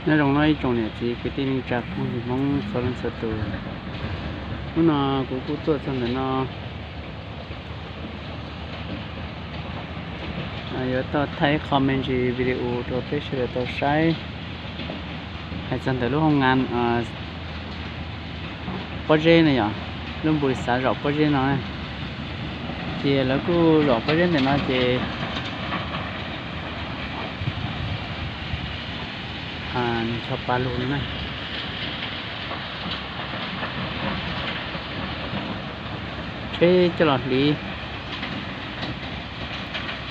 Nyob zoo no ib tsoom niam txiv kwv tij neej tsa phooj ywg Hmoob txhua leej txhua tus. Hnub no kuv kuj tuaj txog ntawm no, yuav tau thaij ib qho me ntsis video rau peb sawv daws tau saib. Hais txog ntawm lub hoo nga pob zeb no yom, lub npus xav zom pob zeb no, ces lawv kuj zom pob zeb ntawm no ces ncho pa lug no na. Tsheb coj los hliv,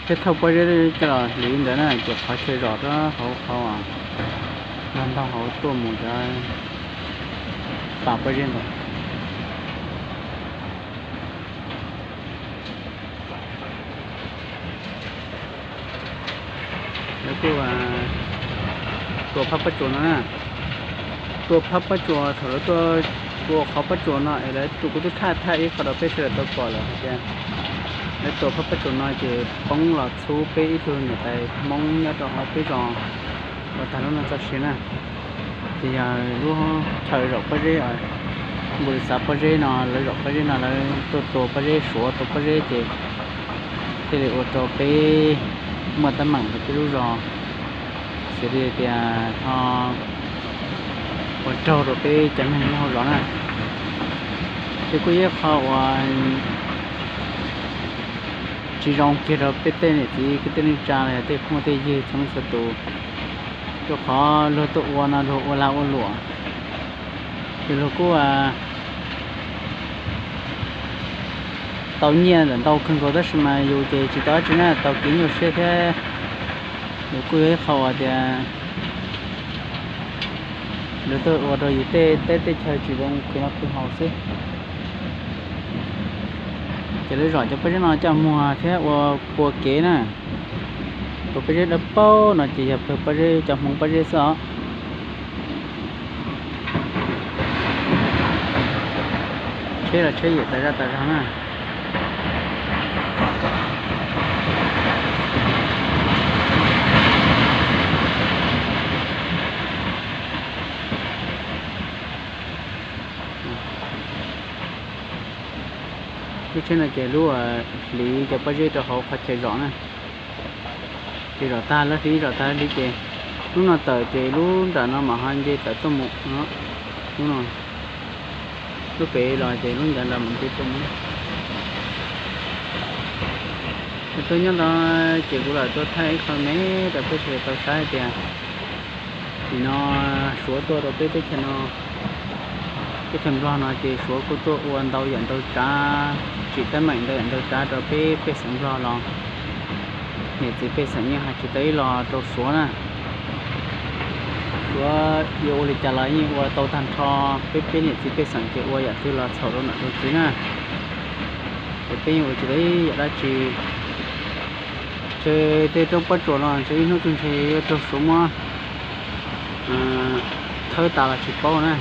tsheb thauj pob zeb coj los hliv ntawd na, ces qhov chaw zom rau hauv qhov, nrog ntaug hauv tuaj mus cov pa pob zeb ntawd. Lawv kuj tua phab pob tsuas no na. Tua phab pob tsuas, thaum lawv tua, tua qhov pob tsuas no es lawv tus kuv twb thaij thaij ib qho rau peb sawv daws tau pom lawm hais tias lawv tua phab pob tsuas no ces poob los txhub peb ib tug niam tais Hmoob nyob rau hauv peb zos uas tag lub neej txoj sia na. Ces yog lub chaw zom pob zeb, npus xav pob zeb no, lawv zom pob zeb no lawv tuaj tua pob zeb, suav tua pob zeb ces thiaj li ua rau peb muaj teeb meem rau peb lub zos, xws li tias ho ua raug rau peb cov neeg nyob hauv zos na. Ces kuj yog ib qho uas tsis zoo kiag rau peb tej niam txiv kwv tij neej tsa los yog tej phooj tej ywg txhua leej txhua tus, rau qhov luag tuaj ua no luag ua lag ua luam, ces luag kuj tau nyiaj ntau kawg nkaus tab sis mas yus ces tsis tau dab tsi na, tau kev nyuaj siab thiab. Yus kuj yog ib qho uas tias luag tuaj ua rau yus tej teb tej chaw tsis zoo khwv noj khwv haus xwb. Ces lawv zom cov pob zeb no coj muag thiab ua pua kev na. Tus pob zeb dawb paug no ces yog pawg pob zeb, cov hmoov pob zeb xwb os. Tsheb los tsheb yawm tas zaj tas zog na. Lub tsheb no ces lub hliv cov pob zeb rau hauv qhov chaw zom na. Ces zom tag lawv hliv, zom tag lawv hliv ces lub no tawm ces lub nram no mam ho nce tawm tuaj mus. Lub no, lub pem los ces lub ntawd los mam nce tuaj mus. Kuv tuaj nyob ntawd ces kuv lam tuaj thaij ib qho me rau peb sawv daws tau saib tias nim no suav tuaj rau peb teb chaws no, teb chaws Nplog no ces suav kuj tuaj ua ntau yam ntau tsav, tsim teeb meem ntau yam ntau tsav rau peb pej xeem Nplog los niam txiv pej xeem yeej hais tsis tau ib los rau suav na. Suav yuav ua li cas los yeej ua tau tag nrho, peb peb niam txiv pej xeem ces ua yam twg los txhaum rau niam rau txiv na. Ces peb yeej ua tsis tau ib yam dab tsi. Ces tej roob pob tsuas no ntshe ib hnub twg ntshe yuav raug suav muab khawb tas los tsis paub na.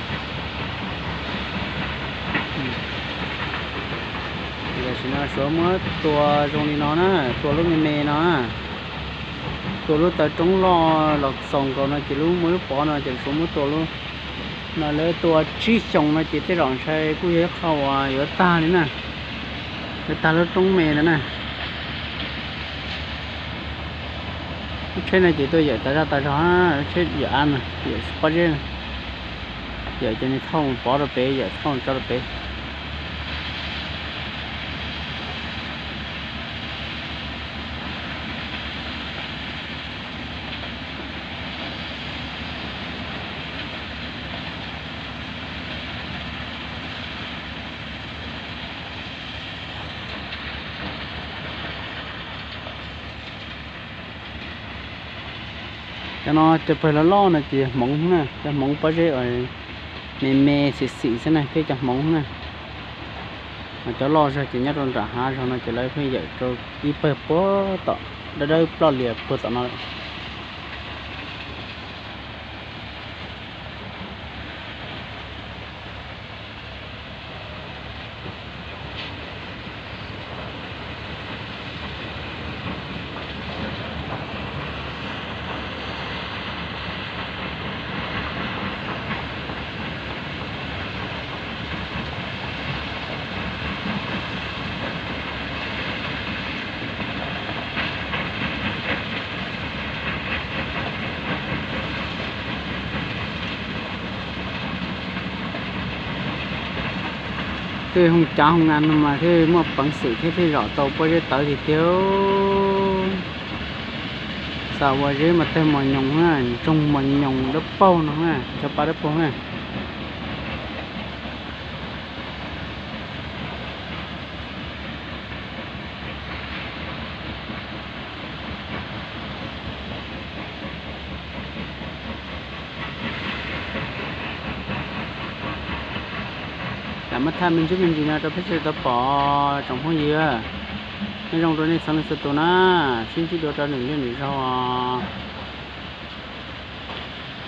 Tam sim no suav muab tua zoo li no na, tua lub me me no, tua lub taw roob loj los xaus nkaus no ces lub muaj lub pov no ces suav muab tua lub no, lawv tua tsib xyoos no ces tej zaum ntshai kuj yog ib qho uas yuav tag li na, yuav tag lub roob me ntawd na. Lub tsheb no ces tuaj yawm tas zaj tas zog, lub tsheb yawm av no, yawm pob zeb, yawm ces nws thauj pov rau pem, yawm thauj tso rau pem. Cov no cov pawg loj loj no ces hmoov na, cov hmoov pob zeb uas me me xim xim xwb na thiab cov hmoov na. Mas cov loj zog ces nyob rau nram hav zog no ces lawv pheej yawm rau ib pawg puag tom, dawb dawb ploj lias puag tom no lawm. Tej hoo cav hoo nas no mas thiaj muaj peev xwm thiab thiaj zom tau pob zeb tawv tiag tiag. Xav ua zeb mas tawg mos nyoos na, ntsoog mos nyoos dawb paug no na, cov pab dawb paug na. Lam muab thaij me ntsis me ntsis no rau peb sawv daws tau pom tsoom phooj ywg. Nyob zoo rau nej txhua leej txhua tus na, sib ntsib dua rau lwm lwm zaug os.